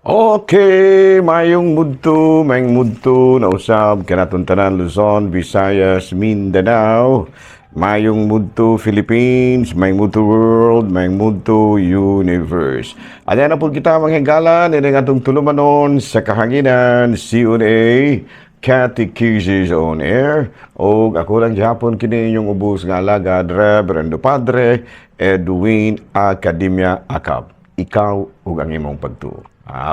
Okay, mayong mudto na usab kanaton tanan, Luzon, Visayas, Mindanao. Mayong mudto, Philippines, mayong mudto, world, mayong mudto, universe. Adya na po kita, mga higala, nining atong tulumanon sa kahanginan, COA, Catechesis on Air. O ako lang gihapon kini inyong ubos nga alagad, Reverendo Padre Edwin Academia Acab. Ikaw ug ang imong pagtuo.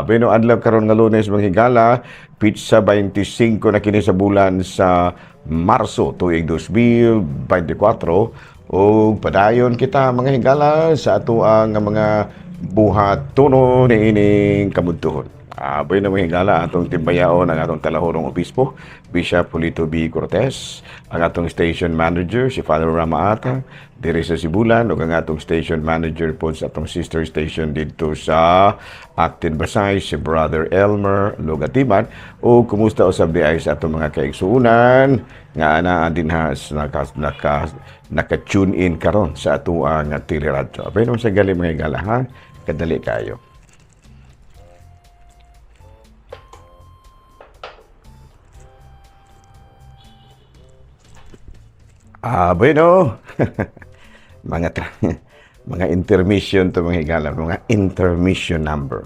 Bueno, adlaw karon nga Lunes, mga higala, petsa 25 na kini sa bulan sa Marso tuig 2024, ug padayon kita, mga higala, sa ato ang mga buhatono niining kabudtuhon. Bueno, mga higala, atong timbayaon ang atong talahorong obispo, Bishop Polito B. Cortez, ang atong station manager, si Father Ramaata, diri sa Sibulan, ug ang atong station manager po sa atong sister station dito sa Actin Basay, si Brother Elmer Lugatiman, o kumusta usab di ay sa atong mga kaigsuunan nga anaa dinha sa naka tune in karon sa atoang teleradyo. Pero sa gali, mga higala, ha, kadali kayo. Bueno, mga intermission to, mga higala, mga intermission number.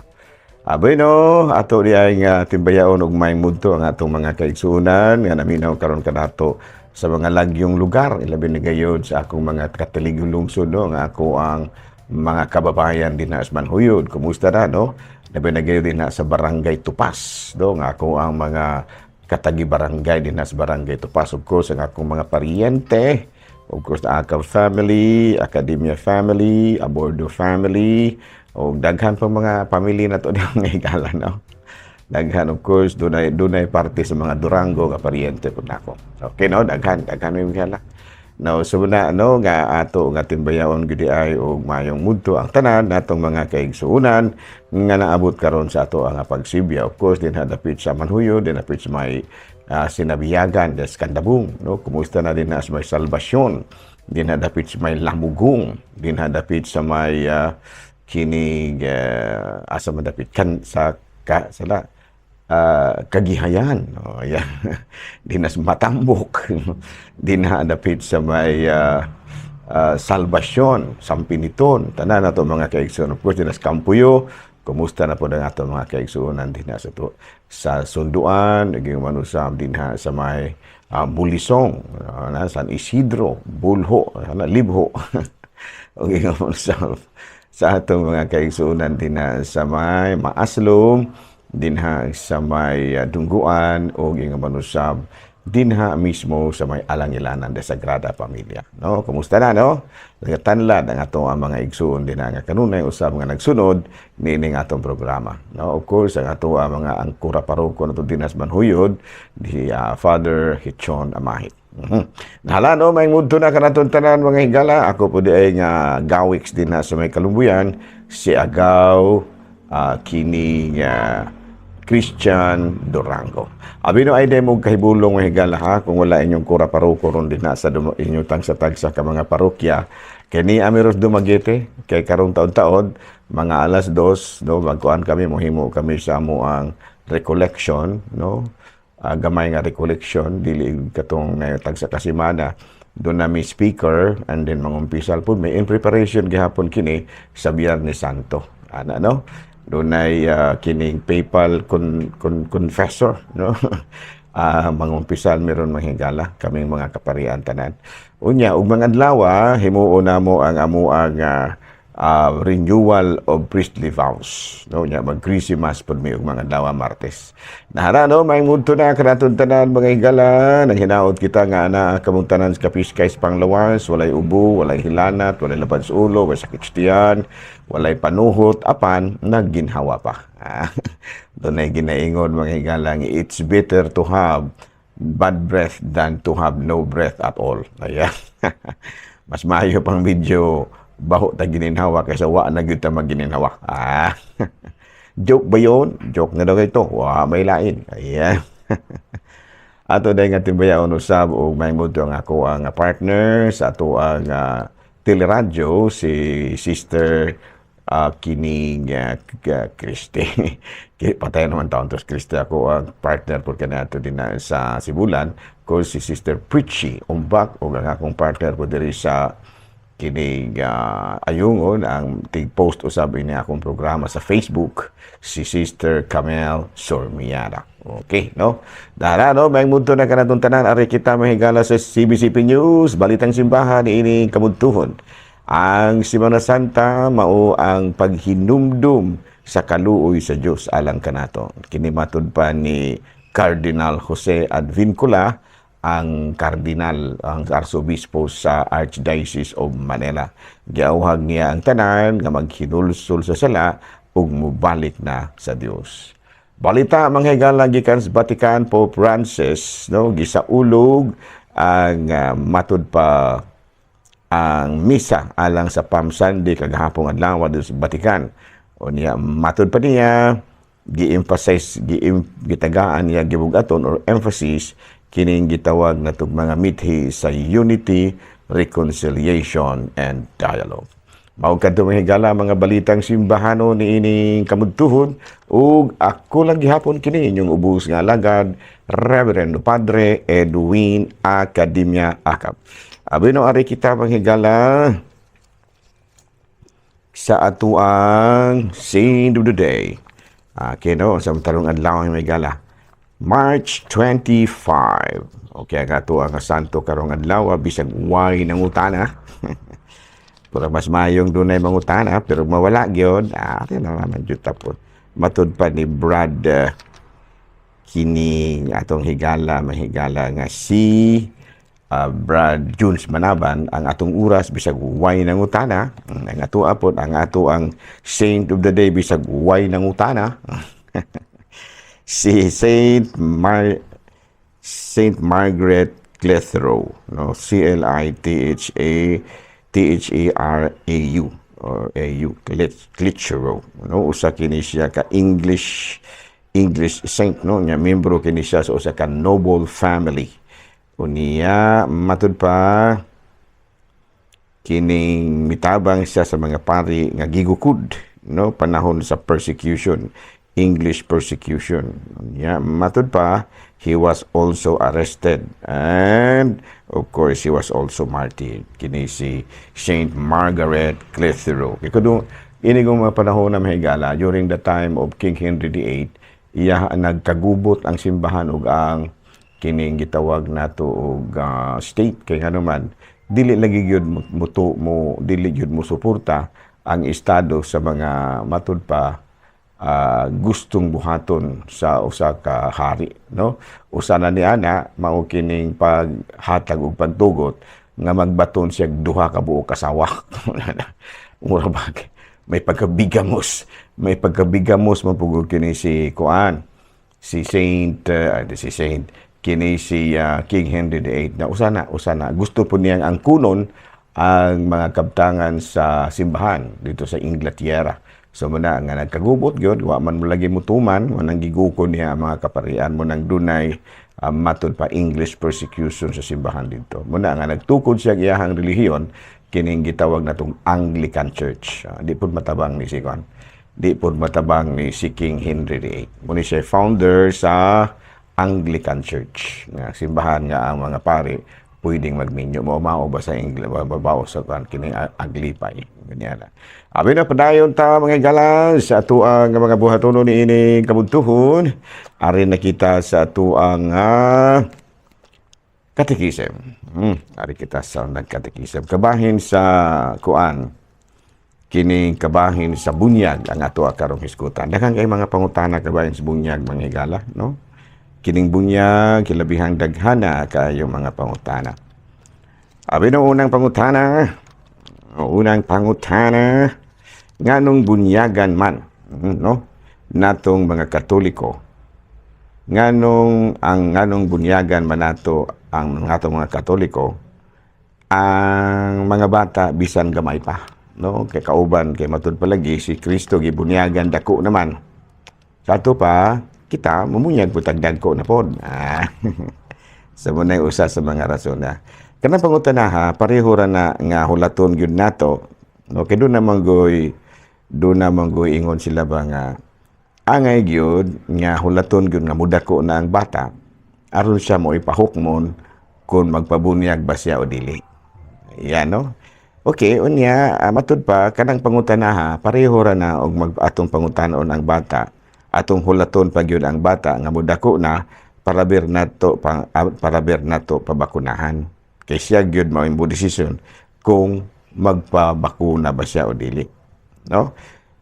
Bueno, ato di ay nga timbayaon og maayong mudto ang atong mga kaigsuonan nga naminaw karon kanato sa mga lagyong lugar, ilabi na gayod sa akong mga kataligong lungsod, no, nga ako ang mga kababayan dinha sa Manhuyod. Kumusta na, no? Labi na gayod dinha sa Barangay Tupas, no, nga ako ang mga katagi barangay dinha sa Barangay Tupas. Of course, ang akong mga pariente, of course, the Acab family, Academia family, Abordo family, o daghan pa mga pamilya na to di mga higala, no? Daghan, of course, dunay parte sa mga Durango nga pariente pud nako. Okay, no, daghan, daghan may higala. No, so na no nga ato nga timbayaon gid ay og mayong mudto ang tanan natong mga kaigsuonan nga naabot karon sa ato ang pagsibya. Of course, dinha dapit sa Manhuyo, din dapit sa may Sinabiyagan, des Kandabong, no? Kumusta na dinha sa may Salvacion, dinha dapit sa may Lamugong, dinha dapit sa may kinig asa man dapit kan sa ka, sala Kagihayan, no? Ayan. Dinha sa Matambok, dinha dapit sa may Salvacion, Sampiniton, tanan nato mga kaigsuonan. Of course, dinha sa Kampuyo, kumusta na po ang ato mga kaigsuonan dinha sa to, sa Sunduan, naging manusam dinha sa may Bulisong, na San Isidro, Bulho, na Libho. O manusam sa atong mga kaigsuonan dinha sa may Maaslom, dinha sa may Dungguan, o ingon manusab dinha mismo sa may Alangilanan de Sagrada Familia. No, kumusta na, no? Nagatanlad ang ato ang mga igsuon dinha nga kanunay usab nga nagsunod niining atong programa. No, of course, ang ato ang mga angkura paroko nato dinha sa Manhuyod, di Father Hitchon Amahit. Nahala, no, may mudto na kanaton tanan, mga higala. Ako po di ay nga gawiks dinha sa may Kalumbuyan, si Agaw kini Christian Durango. Abi no ay mo kahibulong, mga higala, ha, kung wala inyong kura paroko ron dinha sa inyong tagsa-tagsa ka mga parokya. Kini Amiros Dumaguete kay karong taon-taon mga alas 2, no, magkuan kami, mohimo kami sa amo ang recollection, no, gamay nga recollection, dili katong ngayon tagsa ka semana. Doon na may speaker and then mangumpisal po may in preparation gihapon kini sa Biyernes Santo ana, no? Dunay kining papal confessor, no, mangumpisal meron, mga higala, kaming mga kaparian tanan. Unya ug mga adlaw himuon namo ang amuang renewal of priestly vows, no? Nya mag Christmas pud mi ug mga adlaw Martes. Nahara, no, may mudto na kanaton tanan, mga higala. Nang hinaot kita nga ana kamong tanan sa kapiskay sa panglawas, walay ubo, walay hilanat, walay labad sa ulo, walay sakit sa tiyan, walay panuhot, apan nagginhawa pa. Dunay ginaingon, mga higala, nga it's better to have bad breath than to have no breath at all. Ayan. Mas maayo pang medyo baho ta gininhawa kaysa wa na gyud ta maggininhawa. Joke ba yun? Joke na daw ito. Wa may lain. Ayan. Ato dahil nga timbayaon usab og may mudto ang ako ang partner sa ato ang teleradyo, si Sister Kining Christy. Patay naman taon to Christy, ako ang partner po kanato din na sa Sibulan ko si Sister Pritchie Umbak, ug ang akong partner po diri sa kining Ayungon, ang tig-post usab ini akong programa sa Facebook, si Sister Camel Sormiana. Okay, no? Dara, no? May mundo na kanatong tanan. Ari kita mahigala sa CBCP News, Balitang Simbahan, ining kamudtuhon. Ang Semana Santa mao ang paghinumdum sa kaluoy sa Dios alang kanato. Kini matud pa ni Cardinal Jose Advincula, ang kardinal, ang arsobispo sa Archdiocese of Manila. Giauhag niya ang tanan nga maghinulsol sa sala ug mobalik na sa Dios. Balita, mga higala, gikan sa Vatican, Pope Francis, no, gisaulog ang matud pa ang misa alang sa Palm Sunday kagahapong adlaw dito sa Vatican. O niya, matud pa niya, gi-emphasize, gitagaan niya gibugaton or emphasis kining gitawag na mga mithi sa unity, reconciliation and dialogue. Mao kadto, mga higala, mga balitang simbahano niining kamudtuhon, ug ako lang gihapon kini inyong ubos nga alagad, Reverendo Padre Edwin Academia Acap. Abi no, ari kita, mga higala, sa atuang Saint of the Day. Okay, no, sa tarong adlaw, mga higala. March 25. Okay, ang ato ang santo karong adlaw, bisag way nangutana. Pero mas mayong dunay mangutana, pero mawala gyud, di na naman jud tapos. Matud pa ni Brad kini atong higala, mahigala nga si Brad Junes Manaban, ang atong oras bisag way nangutana, ang ato apod ang ato ang Saint of the Day bisag way nangutana, si Saint Margaret Clitheroe, no? C L I T H A T H E R A U or A U, Clitheroe, no? Usa kini siya ka English saint, no? Nya membro kini siya sa usa ka noble family. Unya matud pa kining mitabang siya sa mga pari nga gigukod, no, panahon sa persecution, English persecution. Yeah, matud pa he was also arrested and of course he was also martyred. Kini si Saint Margaret Clitheroe. Kay kuno ini kong mga panahon na, mahigala, during the time of King Henry VIII, iya nagkagubot ang simbahan ug ang kining gitawag nato og state, kay ngano man dili lagi gyud mo, mo, mo dili gyud mo suporta ang estado sa mga matud pa gustong buhaton sa usa ka hari, no? Usa na ni ana mao kining paghatag og pagtugot nga magbaton siya duha ka buok asawa. Mura ba may pagkabigamos man pugod kini si kuan, si Saint si Saint kini si King Henry VIII na usa na gusto po niyang angkunon ang mga kabtangan sa simbahan dito sa Inglaterra. So muna nga nagkagubot gyud, wa man mo lagi mutuman, wa nang gigukon niya ang mga kaparian mo nang dunay matud pa English persecution sa simbahan dito. Muna nga nagtukod siya iyahang relihiyon, kining gitawag natong Anglican Church. Di pud matabang ni si kuan. Di pud matabang ni si King Henry VIII. Muna siya founder sa Anglican Church. Nga simbahan nga ang mga pari pwedeng magminyo mo mao ba sa English babaw sa kan kini aglipay ganyan na. Abi na, padayon ta, mga higala, sa atuang mga buhatono ni ini kabuntuhon. Ari na kita sa atuang katekism. Ari kita sa nagkatekism. Kabahin sa kuan, kining kabahin sa bunyag ang ato karong hisgutan. Daghan kay mga pangutana kabahin sa bunyag, mga higala, no? Kining bunyag kilabihang daghana kayo mga pangutana. Abi no, unang pangutana, nganong bunyagan man, no, natong mga Katoliko? Nganong bunyagan man nato ang atong mga Katoliko ang mga bata bisan gamay pa, no? Kay kauban kay matud palagi si Kristo gibunyagan dako naman. Sa ato pa, kita mumunyag po tag dagko na pod. Sa so, muna usa sa mga rason na kanang pangutana ha, pareho ra na nga hulaton gyud nato, no? Kay doon naman goy Doon na ingon sila ba nga angay gyud nga hulaton gyud nga mudako na ang bata aron siya mo ipahukmon kung magpabunyag ba siya o dili. Yan, no? Okay, unya, matud pa kanang pangutana ha, pareho ra na og mag atong pangutanon ang bata. Atong hulaton pa gyud ang bata nga mudako na para ber nato pabakunahan. Kay siya gyud mao imong desisyon kung magpabakuna ba siya o dili. No?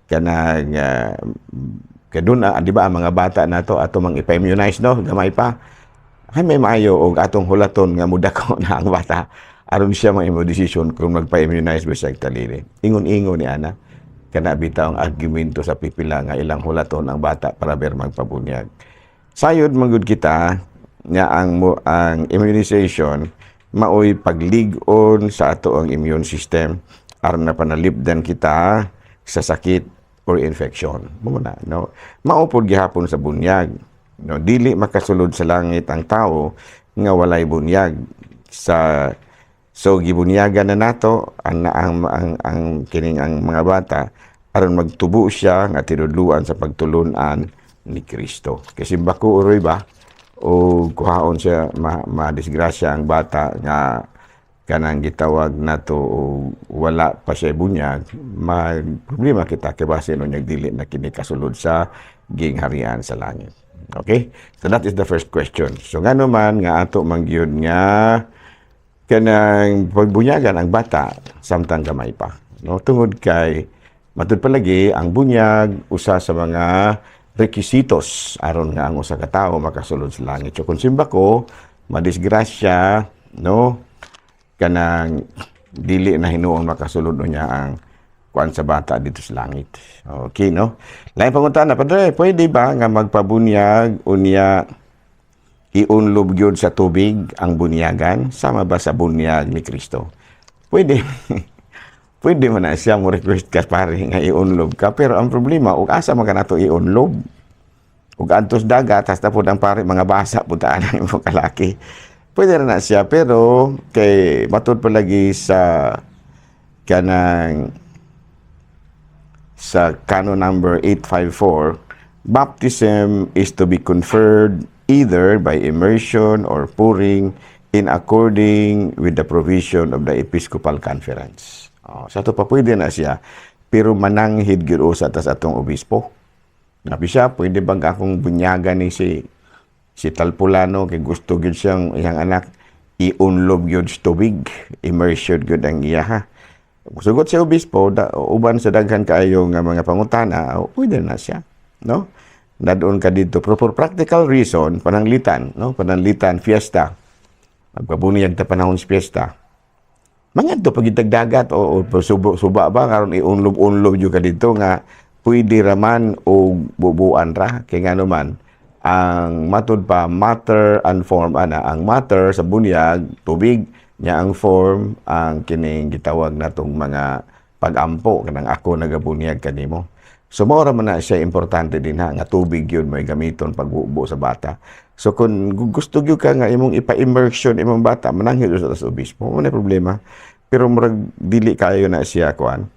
Kanang kay doon na, di ba, ang mga bata nato ato mang ipa-immunize, no, gamay pa. Ay may maayo og atong hulaton nga mudako na ang bata aron siya mo desisyon kung magpa-immunize ba siya og dili. Ingon-ingon ni ana kana bitaw ang argumento sa pipila nga ilang hulaton ang bata para ber magpabunyag. Sayod man gud kita nga ang immunization maoy paglig-on sa ato ang immune system aron na panalipdan kita sa sakit or infection. Mao na, no? Mao pod gihapon sa bunyag. No, dili makasulod sa langit ang tao nga walay bunyag sa. So gibunyagan na nato ang kining ang mga bata aron magtubo siya nga tinudluan sa pagtulunan ni Kristo. Kasi bako uroy ba o kuhaon siya ma disgrasya ang bata nga kanang gitawag nato o wala pa siya bunyag, mag problema kita kay base no dili na kini kasulod sa gingharian sa langit. Okay? So that is the first question. So ngano man nga ato man gyud nga kanang pagbunyagan ang bata samtang gamay pa, no? Tungod kay matud palagi ang bunyag usa sa mga requisitos aron nga ang usa ka tawo makasulod sa langit. So kung simba ko madisgrasya, no, kanang dili na hinuon makasulod niya ang kuan sa bata dito sa langit. Okay, no? Lain pangutana, "Padre, pwede ba nga magpabunyag unya iunlob gyud sa tubig ang bunyagan? Sama ba sa bunyag ni Kristo?" Pwede. Pwede man na siya mo request ka pare nga iunlob ka, pero ang problema ug asa man ka nato iunlob? Ug adtos dagat, hasta pod ang pare mga basa pud ang imong kalaki. Pwede ra na siya, pero kay matud palagi sa kanang sa canon number 854, baptism is to be conferred either by immersion or pouring in according with the provision of the Episcopal Conference. Oh, sa to pa pwede na siya, pero mananghid gyud usa tas atong obispo. Nabi siya, "Pwede bang akong bunyagan ni si si Talpulano kay gusto gyud siyang iyang anak iunlob gyud sa tubig, immersion gyud ang iya ha?" Sugot sa obispo, da, uban sa daghan kaayo nga mga pangutana, oh, pwede na siya, no? Nadon ka dito pero for practical reason, pananglitan, no? Pananglitan fiesta. Magpabunyag ta panahon sa fiesta. Mangadto pag dagat o subo, suba ba karon iunlob-unlob jud ka dito nga pwede raman o bubuan ra kay ngano man ang matud pa matter and form ana. Ang matter sa bunyag tubig nya, ang form ang kining gitawag natong mga pagampo kanang ako nagabunyag kanimo. So mao ra man na siya importante din ha nga tubig yun may gamiton pagbubo sa bata. So kung gusto gyud ka nga imong ipa-immersion imong bata, mananghid sa obispo, wala problema, pero murag dili kayo na siya kuan,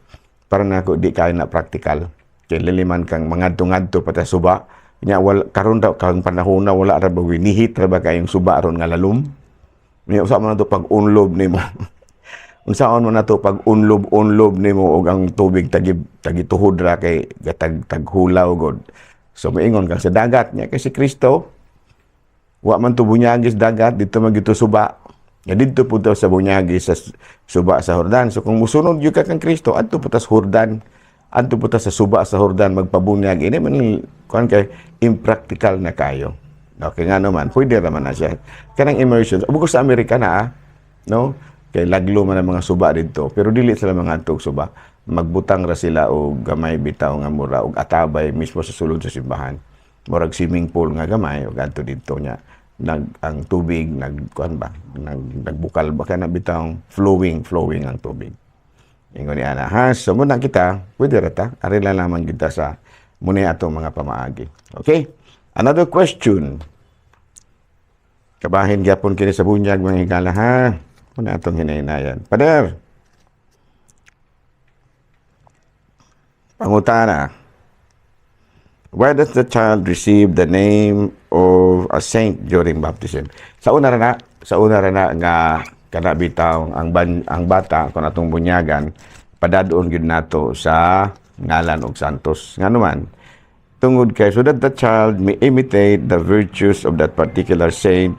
para nako di kayo na practical kay liliman kang mangadto-ngadto pa ta suba nya. Wala karon daw kang panahon na wala ra ba nihit ra ba kayong suba aron nga lalom nya. Usa man nato pag unlob nimo, unsaon man nato pag unlob-unlob nimo og ang tubig tagi tagituhod ra kay gatag taghulaw god? So moingon kang sa dagat nya kay si Kristo wa man to bunyagi sa dagat dito man gito suba ya, didto pud sa bunyagi sa suba sa Jordan. So kung musunod gyud ka kang Kristo, adto pud ta sa Jordan, adto pud ta sa suba sa Jordan magpabunyag. Ini man kuan kay impractical na kayo. Okay nga naman, pwede ra man na siya. Kanang immersion, bukod sa Amerika na, no? Kay laglo man ang mga suba didto, pero dili sila mga antog suba. Magbutang ra sila og gamay bitaw nga mura og atabay mismo sa sulod sa simbahan. Murag swimming pool nga gamay og adto didto nya. Nag ang tubig nag kuan ba, nagbukal ba kana bitaw, flowing flowing ang tubig. Ingon ni ana ha, so muna kita, pwede ra ta, ari lang naman kita sa muna atong mga pamaagi. Okay? Another question. Kabahin gyapon kini sa bunyag, mga higala ha. Muna atong hinaynayan. "Pader, Pangutana. Why does the child receive the name of a saint during baptism? Sa una ra na nga kana bitaw ang bata kung atong bunyagan, padadon gyud nato sa ngalan og santos. Ngano man? Tungod kay so that the child may imitate the virtues of that particular saint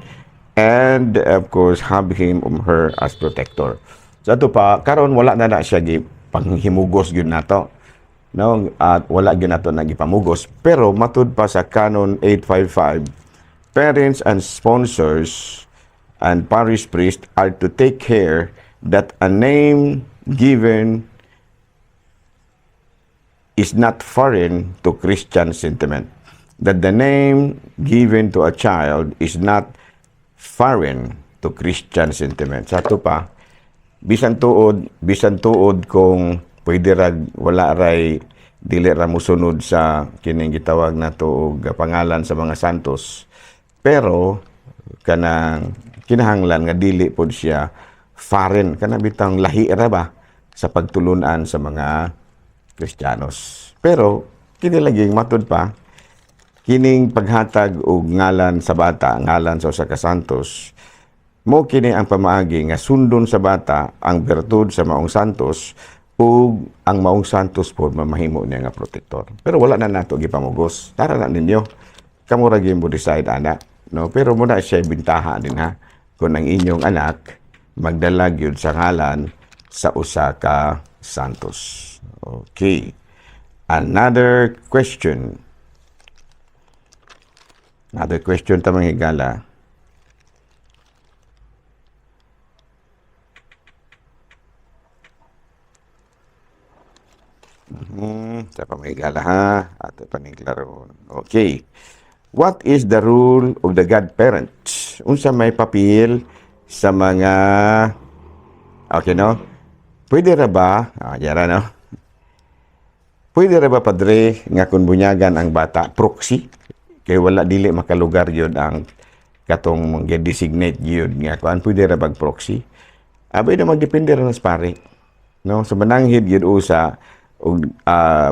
and, of course, have him or her as protector. So ato pa karon, wala na na siya gi panghimugos gyud nato. No, at wala gyud nato nagipamugos, pero matud pa sa Canon 855, parents and sponsors and parish priest are to take care that a name given is not foreign to Christian sentiment. That the name given to a child is not foreign to Christian sentiment. Sa ato pa, bisan tuod kung pwede rag wala ray dili ra mosunod sa kining gitawag nato og pangalan sa mga santos. Pero kanang kinahanglan nga dili pod siya foreign, kana bitang lahi ra ba sa pagtulunan sa mga Kristiyanos. Pero kini laging matud pa kining paghatag og ngalan sa bata, ngalan sa usa ka santos, mo kini ang pamaagi nga sundon sa bata ang bertud sa maong santos ug ang maong santos po mamahimo niya nga protektor. Pero wala na nato gipamugos. Tara na ninyo. Kamo ra gyud mo decide ana, no? Pero muna siya bintaha din ha. Kung ang inyong anak magdala gyud sa ngalan sa usa ka santos. Okay. Another question. Another question ta, mga higala. Sa pamigala ha. Ato paning klarohon. Okay. What is the role of the godparents? Unsa may papel sa mga... Okay, no? Pwede ra ba? Ah, yara, no? Pwede ra ba, padre, nga kung bunyagan ang bata, proxy? Kay wala, dili makalugar yun ang katong designate yun nga kuan, pwede ra bag proxy? Abay na magdepende ra na sa pari. No? So mananghid gyud usa og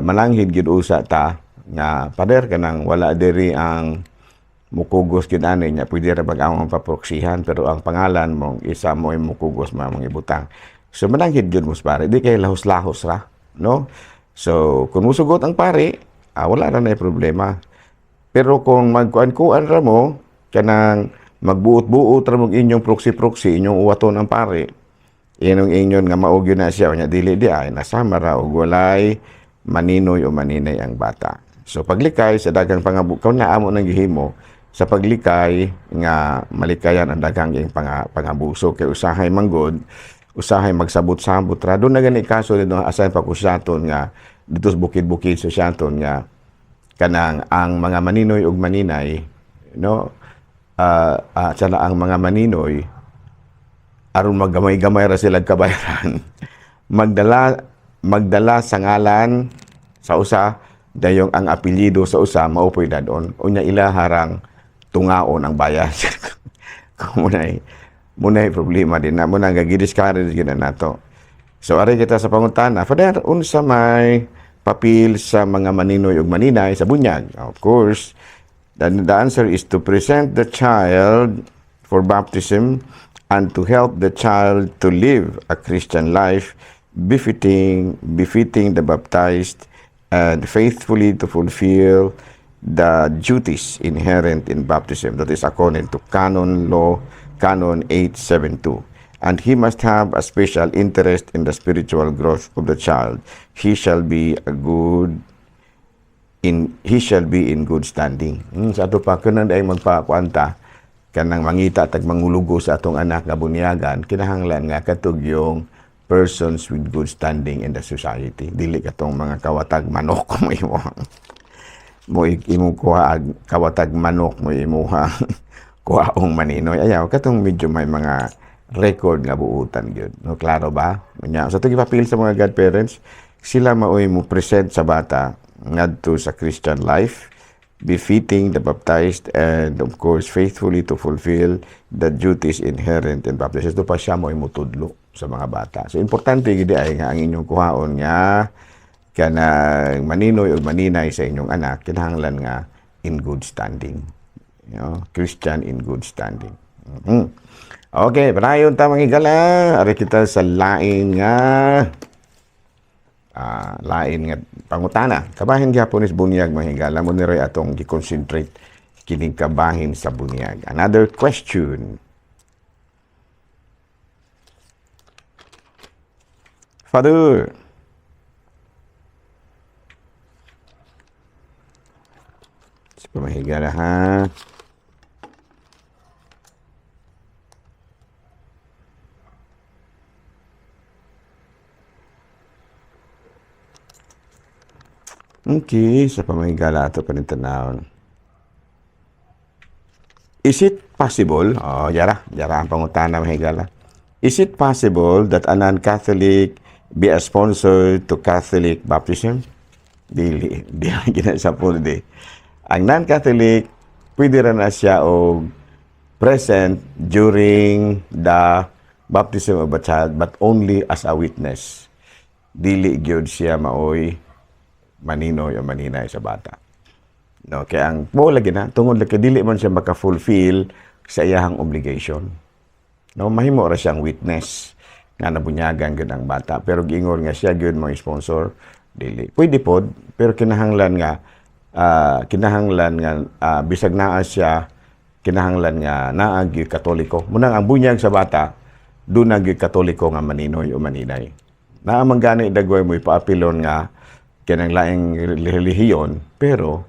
mananghid gyud usa ta nga pader, kanang wala diri ang mukugos gyud ani niya, pwede ra bag among paproksihan, pero ang pangalan mong isa mo ay mukugos mamong ibutang. So mananghid gyud mo sa pare, di kay lahos-lahos ra, no? So kung musugot ang pare, wala ra na problema. Pero kung magkuan-kuan ra mo, kanang magbuot-buot ra mong inyong proxy-proxy, inyong uwaton ang pare, inong inyon nga mao gyud na siya, unya dili di ay nasama ra og walay maninoy o maninay ang bata. So paglikay sa daghang pangabukaw na amo nang gihimo sa paglikay nga malikayan ang daghang ing pangabuso, kay usahay manggod usahay magsabot-sabot ra. Doon na gani kaso dito asan pa kusaton nga dito sa bukid-bukid sa Siaton nga kanang ang mga maninoy ug maninay, no, sana ang mga maninoy, aron maggamay-gamay ra sila kabayaran, magdala magdala sa ngalan sa usa, dayong ang apelyido sa usa mao po'y dadon, unya ila harang tungaon ang bayan. Kung munay problema din na muna nga gi-discourage gyud na nato. So ari kita sa pangutana, Father, unsa may papel sa mga maninoy ug maninay sa bunyag? Of course, the answer is to present the child for baptism and to help the child to live a Christian life befitting the baptized and faithfully to fulfill the duties inherent in baptism. That is according to Canon Law, Canon 872. And he must have a special interest in the spiritual growth of the child. He shall be in good standing. Sa ato pa kunan ay magpakuanta kanang mangita tag mangulugo sa atong anak nga bunyagan, kinahanglan nga katug yung persons with good standing in the society. Dili katong mga kawatag manok mo imo mo imong kuha kawatag manok mo imuha kuhaong maninoy. Ayaw katong medyo may mga record nga buutan gyud. No, klaro ba? Unya sa atong ipapil sa mga godparents, sila maoy mo present sa bata ngadto sa Christian life befitting the baptized and, of course, faithfully to fulfill the duties inherent in baptism. Ito pa siya mo mutudlo sa mga bata. So importante gid ay nga ang inyong kuhaon nga Kanang maninoy o maninay sa inyong anak, kinahanglan nga in good standing. Christian in good standing. Okay, padayon ta, mga higala. Ari kita sa lain nga pangutana. Kabahin gyapon is bunyag, mga higala. Mao ni atong gi-concentrate kining kabahin sa bunyag. Another question. Father, sa pamahigala ha. Okay, sa pamahigala ato panintanawon. Is it possible, oh, yara, yara ang pangutana, mga higala. Is it possible that a non-Catholic be a sponsor to Catholic baptism? Dili, di gina sa pwede. Ang non-Catholic, pwede ra na siya og present during the baptism of a child, but only as a witness. Dili gyud siya maoy maninoy o maninay sa bata. No, kaya ang mo lagi na tungod lagi dili man siya maka-fulfill sa iyahang obligation. No, mahimo ra siyang witness nga nabunyagan gyud ang bata, pero giingon nga siya gyud mo sponsor, dili. Pwede pod, pero kinahanglan nga bisag naa siya, kinahanglan nga naa gyud Katoliko. Munang ang bunyag sa bata duna gyud Katoliko nga maninoy o maninay. Naa man gani dagway mo ipaapilon nga kanang laing relihiyon, pero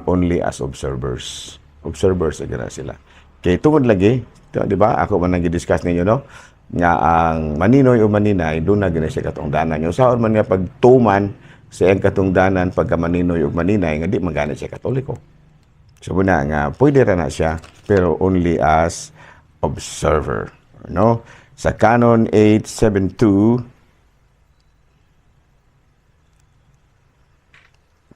only as observers. Observers na sila. Kay tungod lagi, di ba? Ako man nang gi-discuss ninyo, no? Nga ang maninoy o maninay, duna gina siya katungdanan. Yung saon man nga pagtuman sa iyang katungdanan pagka maninoy o maninay, nga di man gani siya Katoliko. So muna nga, pwede ra na siya, pero only as observer. No? Sa Canon 872,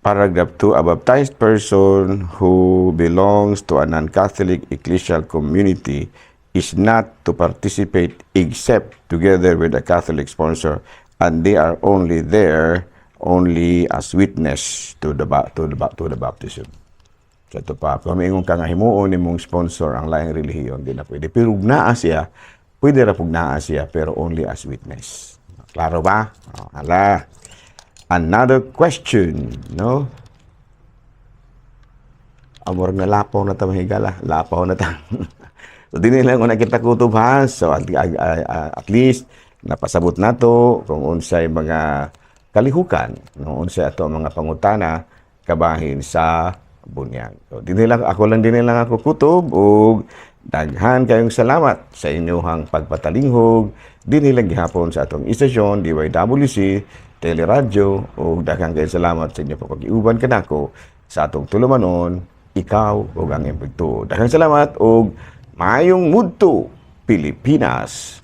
paragraph 2, a baptized person who belongs to a non-Catholic ecclesial community is not to participate except together with a Catholic sponsor, and they are only there only as witness to the baptism. So ito pa, kung maingon ka nga himuon nimong sponsor ang laing relihiyon, di na pwede. Pero ug naa siya, pwede ra pug naa siya, pero only as witness. Klaro ba? Oh, hala. Another question, no? Amor nga lapaw na ta, mahigala. Lapaw na ta. So, di nila kung nakita kutob ha. So, at least, napasabot na to kung unsay mga kalihukan, no? Unsay ato ang mga pangutana kabahin sa bunyag. So, di nila, ako lang din lang ako kutob ug daghan kayong salamat sa inyong pagpatalinghog dinhi lang gihapon sa atong istasyon DYWC Teleradyo ug daghan kayong salamat sa inyong pagkiuban kanako sa atong tulumanon, Ikaw ug ang Iyong Pagtuo. Daghang salamat ug maayong mudto, Pilipinas.